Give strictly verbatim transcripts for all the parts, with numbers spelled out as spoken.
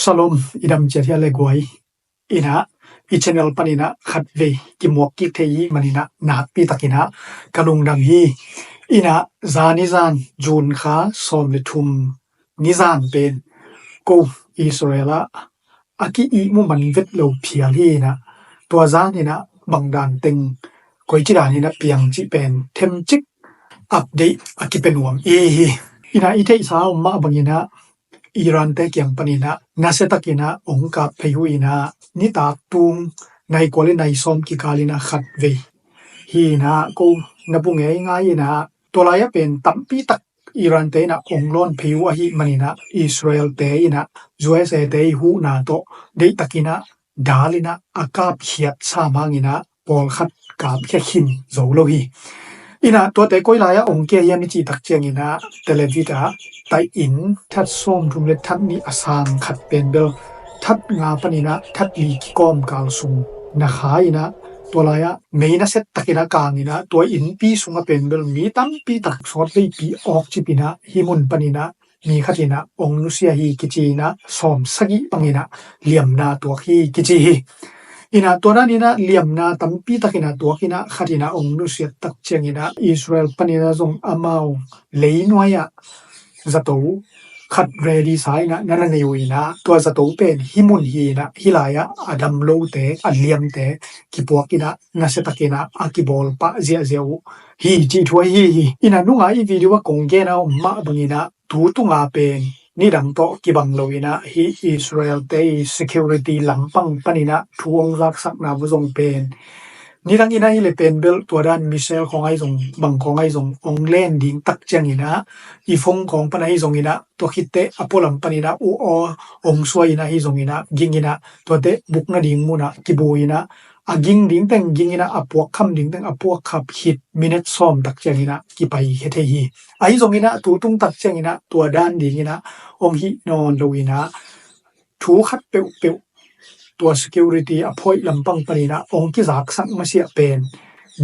Shalom, i dam ciat hia le guai. Inah, i channel paninah khatvei kimuak kik thei i maninah nakpi takinah ka lungdam hi. Inah, zani zan June kha sawm le thum ni zan pen ko Israel ah a ki-ihmu man vet lo phial hi inah, tua zan inah bangdan teng koici dan inah piang cih pen themcik update a kipe nuam i hi. Inah, i theihsa om mah banginah Iran te kiang paninah nasia takinah ong kap phei uh inah, nitak tung nai kua le nai sawm kikal inah khatvei hi inah ko na bu ngeingai inah, tua lai-ah pen tampi tak Iran te inah ong lawn phei uh ahih maninah Israel te inah U S A te i huhna tawh deih takinah dal inah a kapkhiat sam hanginah pawlkhat kapkhia khin zo lo hi. Inah, tuate koi lai-ah ong kia hiam i cih tak cianginah Tel Aviv ah taih inn that sawm thum le that nih a sang khat pen bel that nga paninah that li kikawm kal sung na kha inah, tua lai-ah mei nasia takinah kang inah, tua innpi sungah pen bel mi tampi tak sawt veipi awk cip inah hih mun paninah mi khat inah ong nusia hi kici inah sawm sagih bang inah liamna tuak hi kici hi. Inah, tua dan inah liamna tampi tak inah tuak inah khat inah ong nusiat tak cianginah Israel paninah zong amau leinuai ah zato khat ready sa inah na na nei uh inah, tua zato pen hih mun hi inah, hih lai-ah a dam lote, a liamte kipuak inah nasia takinah a kibawl pah ziahziah uh hi cih thu ahi hi. Inah, nunga i video a kong gen a om mah banginah tu tunga pen nidang tawh kibang lo inah hih Israel te i security lampang paninah thu ong zaksakna uh zong pen nidang inah hi le pen bel tua dan missile khawng ahi zong, bang khawng ahi zong ong len ding tak cianginah i phone khawng pan ahi zonginah, tua khitteh a pualam paninah uh aw ong suai inah hi zonginah ging inah tuate bukna ding munah kibu inah, a ging ding teng ging inah, a puak kham ding teng a puak khap khit minute sawm tak cianginah kipai khia thei hi. Ahi zonginah tu tung tak cianginah tua dan dinginah ong hih nawn lo inah thu khat peuhpeuh tua security a phoih lampang paninah ong kizaksak masiah pen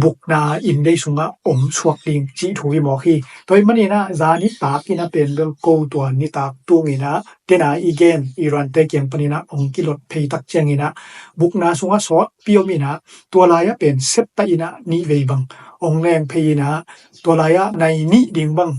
bukna inndei sungah om suak ding cih thu hi mawk hi. Tua ahih maninah zani tak inah pen bel ko tua nitak tunginah tena i gen Iran te kiang paninah ong kilot phei tak cianginah bukna sungah sawtpi om inah, tua lai-ah pen septa inah nih vei bang ong leng phei inah, tua lai-ah nai nih ding bang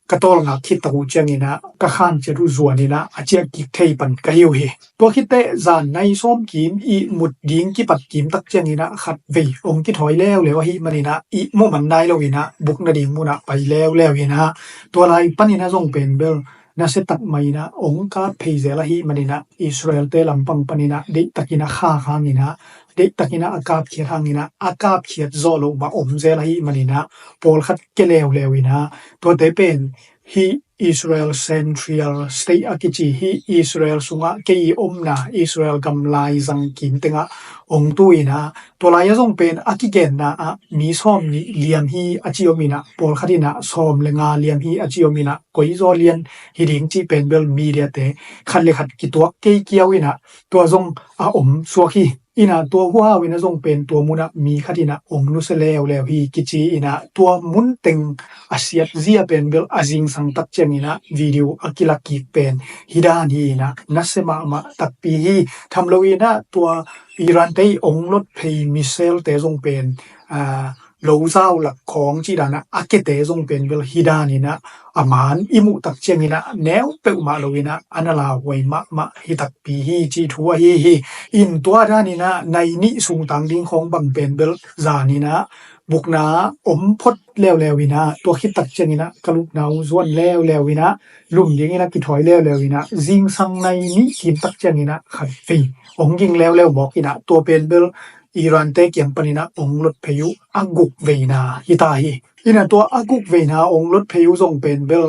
ka tawlngak khit tak uh cianginah ka khan ciat uh zuan inah a ciah kik thei pan ka hi uh hi. Tua khitteh zan nai sawm kim ihmut ding kipat kim tak cianginah khatvei ong kithawi leuleu ahih maninah ihmu man nai lo inah bukna ding munah pai leuleu inah, tua lai paninah zong pen bel nasia tak mah inah ong kap phei zel ahih maninah Israel te lampang paninah deih takinah khak hanginah, deih takinah a kapkhiat hanginah, a kapkhiat zawh loh mah om zel ahih maninah pawlkhat kia leuleu inah, tuate pen hih Israel Central State a kici hih Israel sungah kei i omna Israel gamlai zang kim tengah ong tu inah, tua lai-ah zong pen a kigenna ah mi sawm nih liam hi a ci om inah, pawlkhat inah sawm le nga liam hi a ci om inah, koizaw lian hi ding cih pen bel media te khat le khat kituak kei kiau inah tua zong a om suak hi. Inah, tua huau inah zong pen tua munah mi khat inah ong nusia leuleu hi kici inah, tua mun teng a siat zia pen bel a zingsang tak cianginah video a kilak kik pen hih dan hi inah nasia mahmah takpi hi. Tham lo inah tua Iran te i ong lot phei missile te zong pen, aa, lozau lak khawng cih danah a kiate zong pen bel hih dan inah a man i muh tak cianginah neu peuhmah lo inah a na lauhuai mahmah hi takpi hi cih thu ahi hi. In tua dan inah nai nih sungtang ding khawng bang pen bel zan inah bukna om phot leuleu inah, tua khit tak cianginah ka lupna uh zuan leuleu inah lum ding inah kithawi leuleu inah zingsang nai nih kim tak cianginah khatvei ong ging leuleu mawk inah, tua pen bel Iran te kiang paninah ong lot phei uh a guk veina hi ta hi. Inah, tua a guk veina ong lot phei uh zong pen bel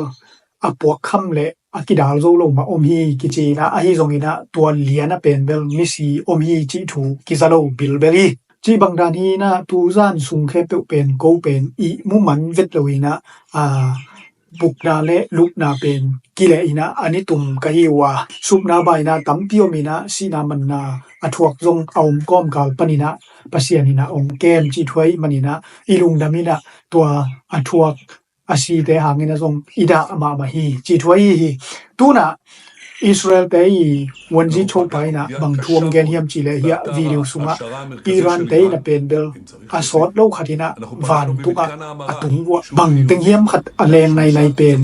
a puak kham le a kidal zo lo mah om hi kici inah, ahi zonginah tua lian a pen bel misi om hi cih thu kiza lo bilbel hi. Cih bang dan hi inah, tu zan sung khempeuh pen ko pen ihmu man vet lo inah, aa, bukna le lupna pen kileh inah a nitum ka hi uh a, supna baina tampi om inah, sihna manna a thuak zong a om kawmkal paninah Pasian inah ong kem cih thu ahih maninah i lungdam inah tua a thuak a site hanginah zong i dah mahmah hi cih thu ahi hi. Tunah Israel te i vuanzi thopa in ah bang thu hong gen hiam cih leh, hiah video sungah Iran te in ah pen bel a sawt lo khat in ah vantung ah a tung uh ah bang teng hiam khat a leng nainai pen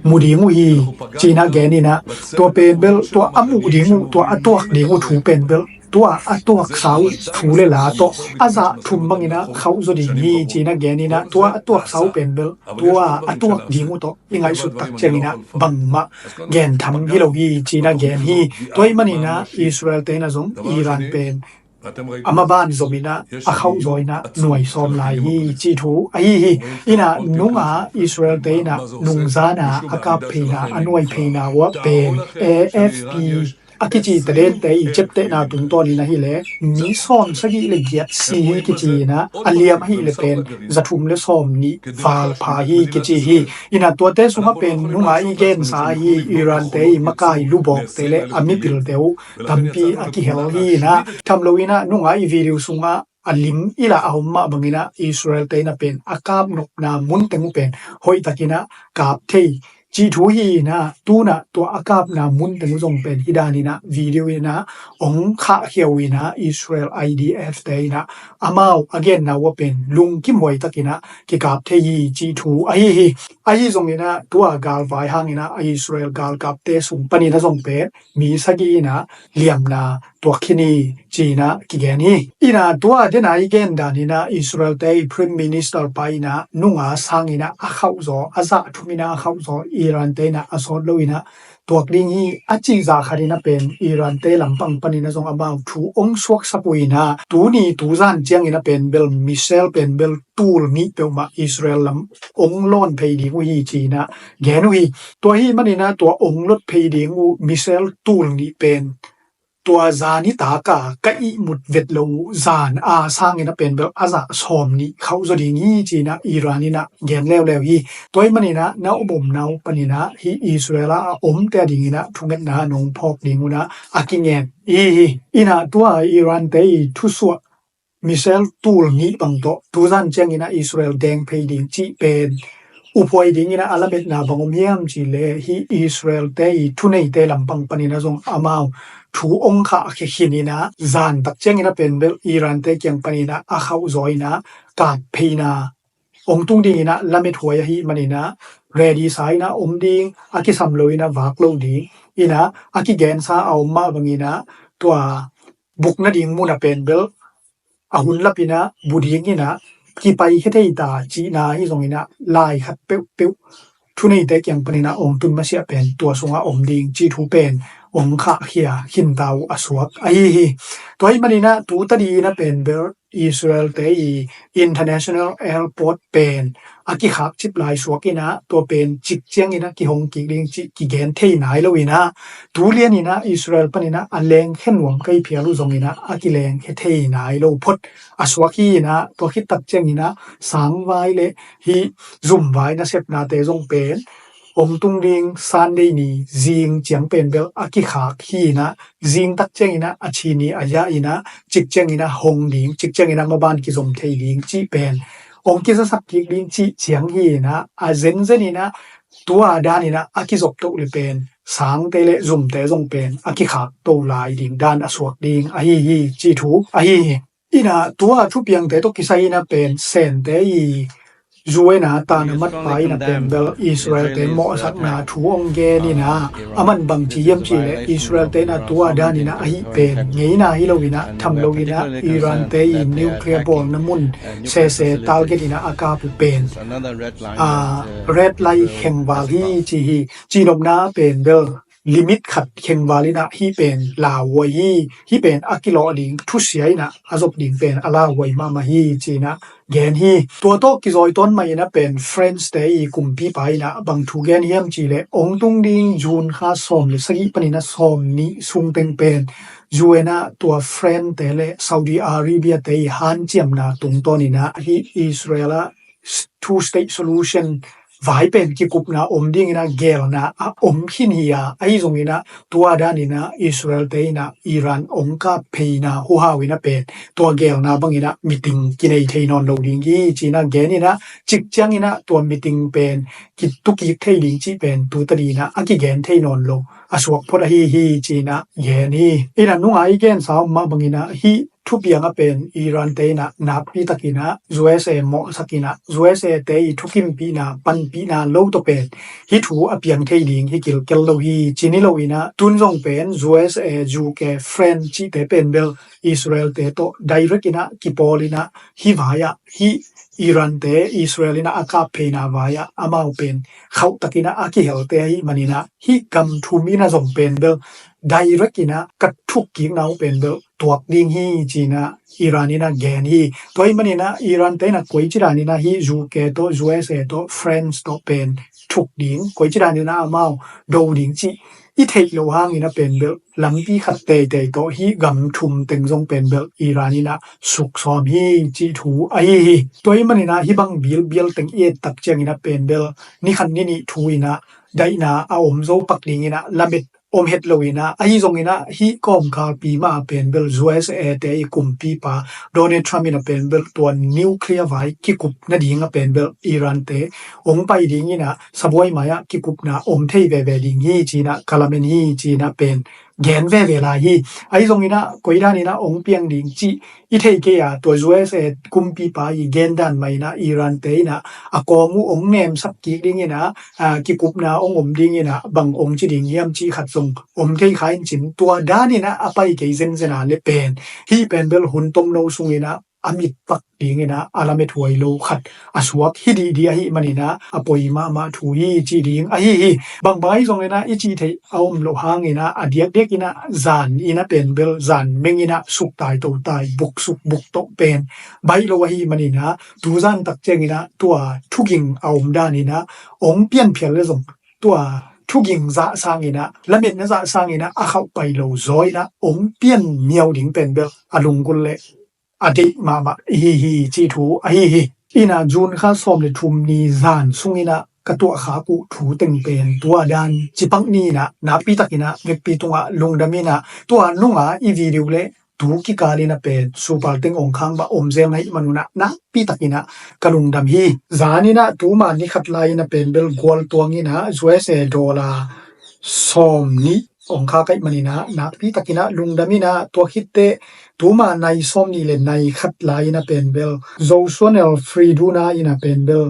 mu ding uh hi, ci-in ah gen in ah, tua pen bel tua a muh ding uh, tua a tuak ding uh thu pen bel tua a tuaksa uh thu le la tawh a zah thum bangin ah khauh zaw ding hi, ci-in ah gen in ah, tua a tuaksa uh pen bel tua a tuak ding uh tawh i ngaihsut tak ciangin ah bangmah gentham hi lo hi, ci-in ah gen hi. Tua ahih manin ah Israel te in ah zong Iran pen a maban zom in ah a khauh zaw in ah nuai sawm lai hi, cih thu ahi hi. In ah nunga Israel te in ah nungzan a a kap pheina, a nuai pheina uh ah pen A F P a kici tadente i ciaptehna tungtawnin ahih leh mi sawm sagih le giat si hi kici in ah, a liam ahih leh pen za thum le sawm nih val pha hi kici hi. In ah tuate sungah pen nunga i gensa ahi Iran te i makai lubawkte le a mipilte uh tampi a kihel hi. In ah tham lo in ah nunga i video sungah a lim i lah a om mah bangin ah Israel te in ah pen a kap nopna mun teng uh pen hoih takin ah kap thei cih thu hi. In ah tu-in ah tua a kapna mun teng uh zong pen hih danin ah video in ah hong khahkhia uh in ah, Israel I D F te in ah amau a genna uh ah pen lungkimhuai takin ah kikap thei hi, cih thu ahi hi. Ahi zongin ah tua galvai hangin ah Israel galkapte sung panin ah zong pen mi sagih in ah liamna tuak khin hi, ci-in ah kigen hi. In ah tua den a i gen danin ah Israel te i Prime Minister pa in ah nunga sangin ah a khauh zaw, a zah thum in ah a khauh zaw Iran te in ah a sawt lo in ah tuak ding hi a cih zah khat in ah pen Iran te lampang panin ah zong amau thu hong suaksak uh in ah, tuni tuzan ciangin ah pen bel missile pen bel tul nih peuhmah Israel lam hong lawn phei ding uh hi, ci-in ah gen uh hi. Tua ahih manin ah tua hong lot phei ding uh missile tul nih pen tua zan i tak a ka ihmut vet lo uh zan a sangin ah pen bel a zah sawm nih khauh zaw ding hi, ci-in ah Iran in ah gen leuleu hi. Tua ahih manin ah na om omna uh panin ah hih Israel ah a omte a dingin ah thungetna nong phawk ding un ah a kingen hi hi. In ah tua Iran te i thusuah missile tul nih bang tawh tuzan ciangin ah Israel deng phei ding cih pen uphuai dingin ah a lametna bang om hiam cih leh, hih Israel te i thuneite lampang panin ah zong amau thu hong khahkhia khin in ah zan tak ciangin ah pen bel Iran te kiang panin ah a khauh zaw in ah kap pheina hong tung dingin ah lamet huai ahih manin ah ready sa in ah om ding, a kisam lo in ah vak lo ding. In ah a kigensa a om mah bangin ah tua bukna ding mun ah pen bel a hun lapin ah bu dingin ah kipaikhia thei ta cihna hi zongin ah lai khat peuhpeuh thuneite kiang panin ah hong tun masiah pen tua sungah om ding cih thu pen hong khahkhia khinta uh a suak ahi hi. Tua ahih manin ah tu tadi in ah pen bel Israel te i international airport pen a kikhak cip lai suak in ah tua pen cik ciangin ah kihong kik ding cih kigen thei nai lo in ah, tu lian in ah Israel panin ah a lengkhia nuam kei phial uh zongin ah a kilengkhia thei nai lo phot a suak hi. In ah tua khit tak ciangin ah sangvai le hih zumvai nasepnate zong pen hong tung ding Sunday ni zing ciang pen bel a kikhak hi. In ah zing tak ciangin ah a chi ni a yah in ah cik ciangin ah hong ding, cik ciangin ah maban kizom thei ding cih pen hong kizasak kik ding cih ciang hi. In ah a zenzen in ah tua dan in ah a kizop toh le pen sangte le zumte zong pen a kikhak to lai ding dan a suak ding ahi hi, cih thu ahi hi. In ah tua thupiangte tawh kisai in ah pen Sente i U N a tanamat pa in ah pen bel Israel te mawhsakna thu hong gen in ah, aman bangci hiam cih leh Israel te in ah tua dan in ah ahi pen ngeina hi lo in ah tham lo in ah Iran te i nuclear bawlna mun sese target in ah a kap uh pen a red line khengval hi ci hi. Cihnopna pen bel limit khat khengval in ah hih pen lauhuai hi, hih pen a kilawh ding thusia in ah a zop ding pen a lauhuai mahmah hi ci in ah gen hi. Tua tawh kizawi tawn mah in ah pen France te i kumpipa in ah bang thu gen hiam cih leh hong tung ding June kha sawm le sagih panin ah sawm nih sung teng pen U N ah tua France te le Saudi Arabia te i hanciamna tungtawn in ah hih Israel ah two state solution vai pen kikupna om dingin ah gelna a om khin hi a, ahi zongin ah tua danin ah Israel-te in ah Iran ong kap pheina huhau in ah pen tua gelna bangin ah meeting kinei thei nawn lo ding hi ci-in ah gen in ah, cik ciangin ah tua meeting pen kitukik thei ding cih pen tu tadin ah a kigen thei nawn lo a suak phot ahi hi ci-in ah gen hi. In ah nunga i gensa om mah bangin ah hih thupiang ah pen Iran-te in ah nakpi takin ah U S A mawhsak in ah U S A-te i thukimpihna panpihna lo tawh pen hih thu a piang thei ding hi kilkel lo hi ci ni lo in ah, tun zong pen U S A, U K, France cihte pen bel Israel-te tawh direct in ah kipawl in ah hih vai ah hih Iran-te Israel in ah a kap pheina vai ah amau pen khauhtakin ah a kihelte ahih manin ah hih gam thum in ah zong pen bel direct in ah ka thukkikna uh pen bel tuak ding hi ci-in ah Iran in ah gen hi. Tua ahih manin ah Iran-te in ah koici danin ah hih U K tawh, U S A tawh, France tawh pen thuk ding, koici danin ah amau do ding cih i theih loh hangin ah pen bel lampi khat teitei tawh hih gam thum teng zong pen bel Iran in ah suksawm hi cih thu ahi hi. Tua ahih manin ah hih bang bilbial teng i et tak ciangin ah pen bel ni khat ni nih thu in ah daihna a om zo pak dingin ah lamet om het lo in ah, ahi zongin ah hih kawmkalpi mah ah pen bel U S A-te i kumpipa Donald Trump in ah pen bel tua nuclear vai kikup nading ah pen bel Iran-te ong pai dingin ah sabuai mai ah kikupna om thei veve ding hi ci-in ah ka lamen hi ci-in ah pen gen veve lai hi. Ahi zongin ah koi danin ah ong piang ding cih i thei kei a, tua U S A kumpipa i gen dan mah in ah Iran-te in ah a kawng uh ong nemsak kik dingin ah, a, kikupna ong om dingin ah bang ong ci ding hiam cih khat zong om thei kha in cin, tua danin ah a pai kei zenzen a le pen hih pen bel hun tomno sungin ah a mitpak dingin ah a lamet huai lo khat a suak hi dihdih ahih manin ah a poi mahmah thu hi cih ding ahi hi. Bangbang ahi zongin ah i cih theih a om loh hangin ah a diakdiakin ah zan in ah pen bel zan mengin ah suktai totai buksuk buk tawh pen baih lo ahih manin ah tu zan tak ciangin ah tua thuging a om danin ah ong pianphial le zong tua thuging zah sangin ah lametna zah sangin ah a khauh pai lo zaw in ah ong pian miau ding pen bel a lunggulh le a deih mahmah i hi hi cih thu ahi hi. In ah June kha sawm le thum ni zan sungin ah ka tuahkhak uh thu teng pen tua dan cipak ni in ah nakpi takin ah vekpi tungah lungdam in ah tua nunga i video le tu kikal in ah pen Super Teng ong khak mah om zel na hih man un ah nakpi takin ah ka lungdam hi. Zan in ah tuma ni khat lai in ah pen bel gualtuang in ah U S A dollar sawm nih ong khak ahih manin ah nakpi takin ah lungdam in ah tua khit teh tuma nai sawm nih le nai khat lai in ah pen bel Zosuan El Friduna in ah pen bel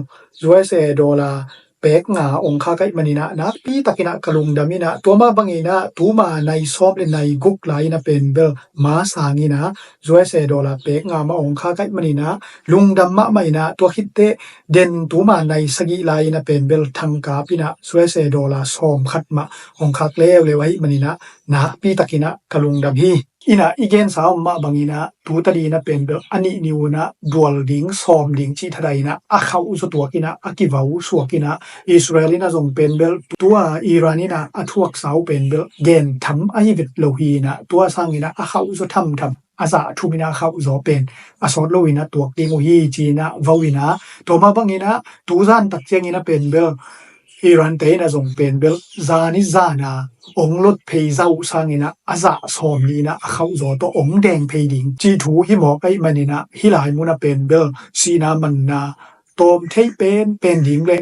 U S A dollar pek nga ong khak ahih manin ah nakpi takin ah ka lungdam in ah tua mah bangin ah tuma nai sawm le nai guk lai in ah pen bel ma sang in ah U S A dollar pek nga mah ong khak ahih manin ah lungdam mahmah in ah tua khit teh den tuma nai sagih lai in ah pen bel thangkap in ah U S A dollar sawm khat mah ong khak leuleu ahih manin ah nakpi takin ah ka lungdam hi. In ah i gensa om mah bangin ah tu tadin ah pen bel a nih ni un ah dual ding sawm ding cih thadai in ah a khauh zaw tuak in ah a kivau suak in ah Israel in ah zong pen bel tua Iran in ah a thuaksa uh pen bel gen tham ahi vet lo hi in ah tua sangin ah a khauh zaw thamtham a zah thum in ah a khauh zaw pen a sawt lo in ah tuak ding uh hi ci in ah vau in ah tua mah bangin ah tu zan tak ciangin ah pen bel Iran-te in ah zong pen bel zan i zan a ong lot phei zah uh sangin ah a zah sawm nih in ah a khauh zaw tawh ong deng phei ding cih thu hi mawk ahih manin ah hih lai mun ah pen bel sihna manna tawm thei penpen ding le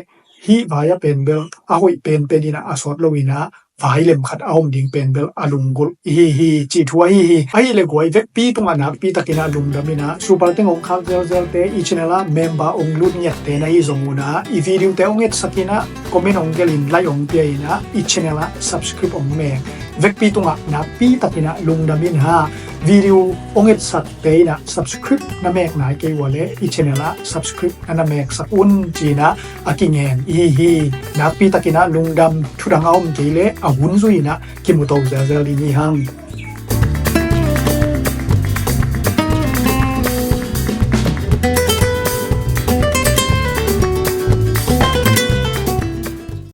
hih vai ah pen bel a hoih penpen in ah a sawt lo in ah vai lem khat a om ding pen bel a lunggulh i hi hi cih thu ahi hi. Ahih le guai vekpi tungah nakpi takin ah lungdam in ah Super Teng ong khak zelzelte i channel ah member ong lut ngiatte na hi zong un ah i video te ong etsak in ah comment ong gelh in like ong pia in ah i channel ah subscribe ong mek vekpi tungah nakpi takin ah lungdam in ha. Video ong etsak te in ah subscribe na mek nai kei ua le i channel ah subscribe na na meksak un ci in ah a kingen i hi hi. Nakpi takin ah lungdam, thudang a om kei le a hun zui in ah kimu to zelzel ding hi hang.